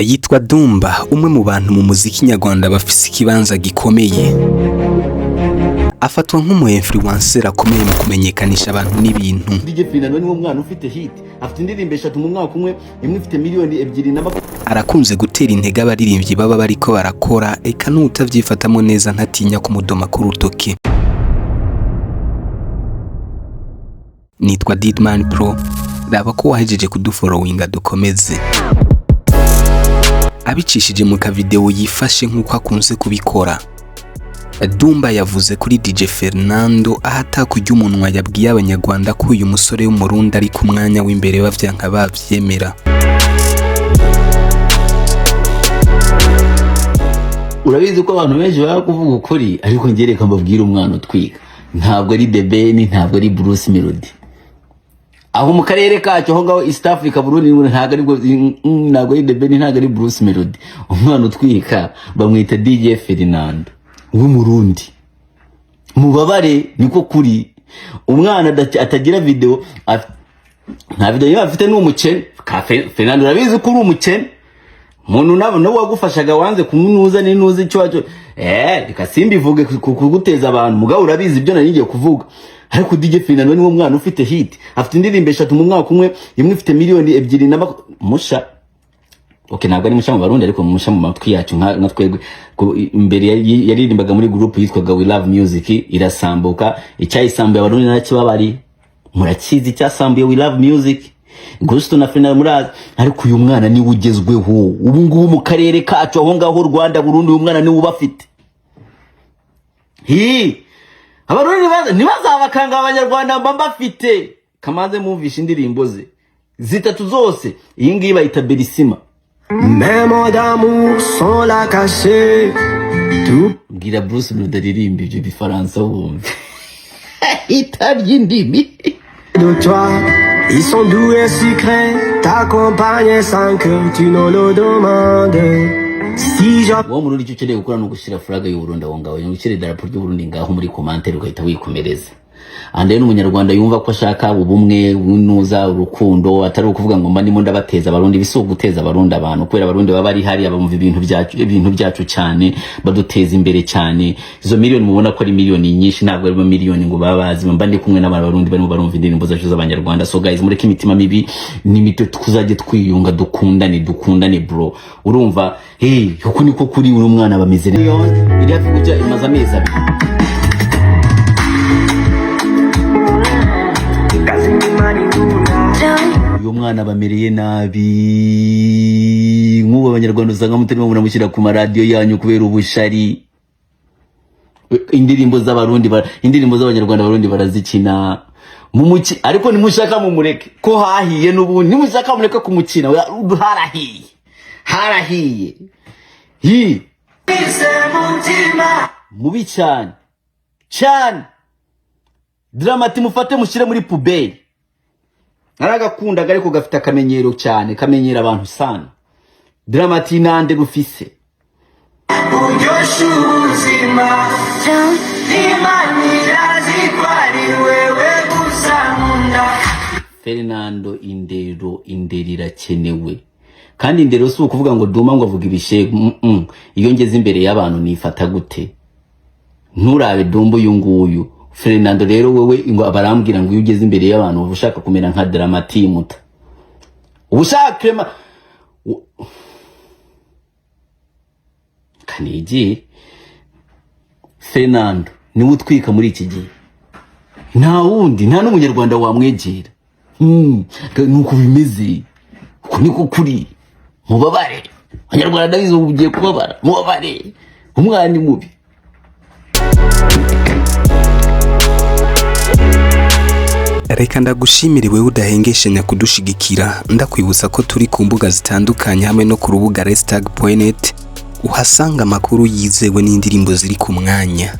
Yitwa Dumba, umwe mu bantu mu muziki nyarwanda bafise ikibanza gikomeye. Afatwa nk'umu influencer akomeye mu kumenyekanisha abantu n'ibintu. DJ Fernando niwo mwana ufite hit, afite indirimbo eshatu mu mwaka umwe, imwe ifite miliyoni 2 na Arakunze gutera intege abaririmbyi baba bariko barakora, eka n'utavyifatamo neza ntatinya kumudoma ku rutoki. Nitwa Didman Pro, raba ko wahejeje kudufollowinga dukomeze. Abicishije mu kavideo yifashe nk'uko akunze kubikora, Dumba yavuze kuri DJ Fernando aho atakurya umunwa, yabwiye Abanyarwanda ko uyu musore w'Umurundi ari ku mwanya w'imbere bavyanka bavyemera. Urabizi ko abantu benshi baba kuvuga ukuri, ariko njye reka mbabwire, umwana utwika ntabwo ari The Ben, ntabwo ari Bruce Melody. Aho mu karere kacu aho ngaho East Africa, Burundi, ntabwo ari ntabwo ari The Ben, ntabwo ari Bruce Melody. Umwana utwika bamwita DJ Fernando w'Umurundi. Mubabare, niko kuri. Umwana atagira video, nta video niba afite, ni umukene. Ka Fernando, urabizi ko uri umukene. Umuntu nabo nabo wagufashaga wanze kumunuza n'inuza icyo wacyo, reka simbivuge kuguteza abantu. Mugabo urabizi ibyo nari ngiye kuvuga. Ariko DJ Fernando niwo mwana ufite hit, afite indirimbo eshatu mu mwaka umwe, imwe ifite miliyoni 2 na musha. Okay, ntabwo ari musha mu Barundi, ariko musha mu matwi yacu nka twebwe. Imbere yaririmbaga muri group yitwaga We Love Music, irasambuka. Icyayisambuye Abarundi narakibabari, murakizi icyasambuye We Love Music. Gusto na Fernando murazi. Ariko uyu mwana niwe ugezweho ubu ngubu mu karere kacu aho ngaho, Rwanda, Burundi. Uyu mwana niwe ubafite. Hi, Abarundi ntibazabakanga, Abanyarwanda mba mbafite. Kamanze mwumvishe indirimbo ze zitatu zose. Iyi ngiyi bayita Berisima. Mes mots d'amour sont là cachés. Tout Bwira Bruce Melody aririmba ibyo bifaransa wumve itarya indimi. de toi, ils sont doux et sucrés, t'accompagnent sans que tu ne le demandes. Si j'en Wowe Murundi, icyo ukeneye gukora ni ugushyira flag y'Uburundi aho ngaho, ni ugushyira idarapo ry'Uburundi ngaho muri commentaire, ugahita wikomereza. And then Umunyarwanda yumva ko ashaka ubumwe, unuza urukundo, atari ukuvuga ngo mba ndimo ndabateza Abarundi. Bisi uguteza Abarundi abantu, kubera Abarundi baba bari hariya bumva ibintu byacu cyane, baduteza imbere cyane. Izo miliyoni mubona ko ari miliyoni nyinshi, ntabwo ari miliyoni ngo baba bazi. Mba ndi kumwe n'abantu Barundi barimo barumva indirimbo zacu z'Abanyarwanda. So guys, mureke imitima mibi n'imito, tuzajye twiyunga, dukundane, dukundane bro. Urumva, hey, uku niko kuri. Uno mwana bameze neza, iri hafi kujya, imaze amezi 2. Uyu mwana bamereye nabi. Nk'ubu Abanyarwanda usanga mutarimo muramushyira ku maradiyo yanyu kubera ubushari. Indirimbo z'Abarundi indirimbo z'Abanyarwanda Abarundi barazikina mumuki, ariko nimushaka mumureke ko hahiye n'ubundi. Nimushaka mureke kumukina, harahiye, harahiye. Hi mubi cyane cyane. Dramati mufate mushyire muri poubelle. Naragakundaga, ariko gafite akamenyero cyane, kamenyera abantu sana. Dramati nande rufise. Uryoshya ubuzima, Imana irazi ko ari wewe gusa nkunda. Fernando, indero, indero irakenewe. Kandi indero si ukuvuga ngo Duma ngo avuga ibishegu. Iyo ngeze imbere y'abantu nifata gute? Nturabe Dumba uyu nguyu Fernando rero, wewe ngo barambwira ngo iyo ugeze imbere y'abantu uba ushaka kumera nka Dramati muta, uba ushaka krema kanigi. Fernando niwe utwika muri iki gihe, nta wundi, nta n'Umunyarwanda wamwegera. Nuko bimeze, uku niko kuri. Mubabare Abanyarwanda, ndabizi ubu ugiye kubabara. Mubabare, umwana ni mubi. Reka ndagushimire wewe udahengeshanya kudushigikira. Ndakwibutsa ko turi ku mbuga zitandukanye hamwe no ku rubuga restag.net, uhasanga amakuru yizewe n'indirimbo ziri ku mwanya.